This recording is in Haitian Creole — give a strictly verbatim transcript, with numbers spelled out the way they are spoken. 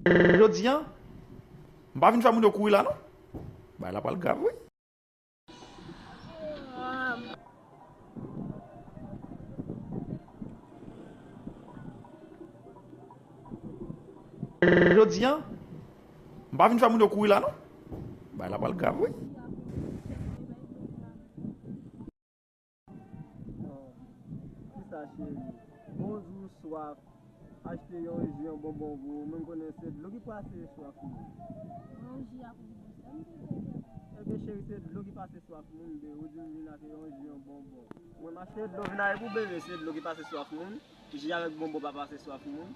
Jodi a, m pa vin fè moun yo kouri la non. Bagay la pral grav wi. Jodi a, m pa vin fè moun yo kouri la non. Bagay la pral grav wi. Kisa cheri? Bonjou swaf. Achte yon ji, yon bonbon pou ou. Mwen konnen se dlo ki pase swaf moun. Yon ji a pou di bon sè m te bebe. Ebyen cheri, se dlo ki pase swaf moun, be ou di m vin ak yon ji, yon bonbon. Mwen m achte dlo vin avèk ou, bebe, se dlo ki pase swaf moun. Ji avèk bonbon pa pase swaf moun.